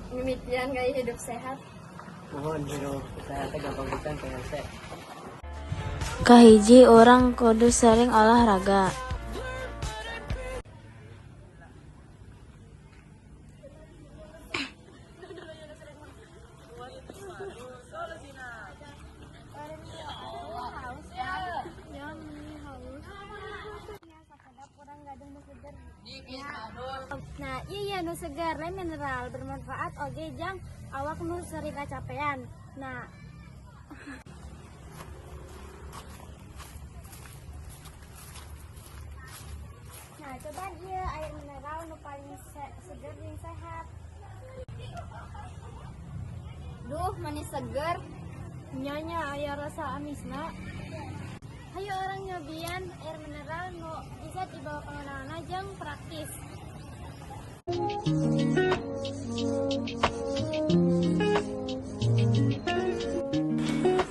Mimitian gaya hidup sehat. Muhun, hirup sehat teh gampang pisan, teu hese. Kahiji, urang kudu sering olahraga. Sakedap urang gaduh nu seger. Nah, iya nu segar, lain mineral, bermanfaat oge jang awak nu sering kacapean. Nah, cobaan ieu air mineral nu paling seger jeung sehat. Duh, manis seger. Nya nya, aya rasa amisna. Hayu urang nyobian air mineral nu bisa dibawa kemana-mana jeung praktis.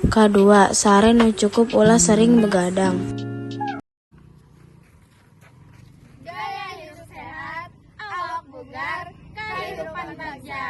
Kadua, sare nu cukup, ulah sering begadang. Gaya hidup sehat, awak bugar, kehidupan bagja.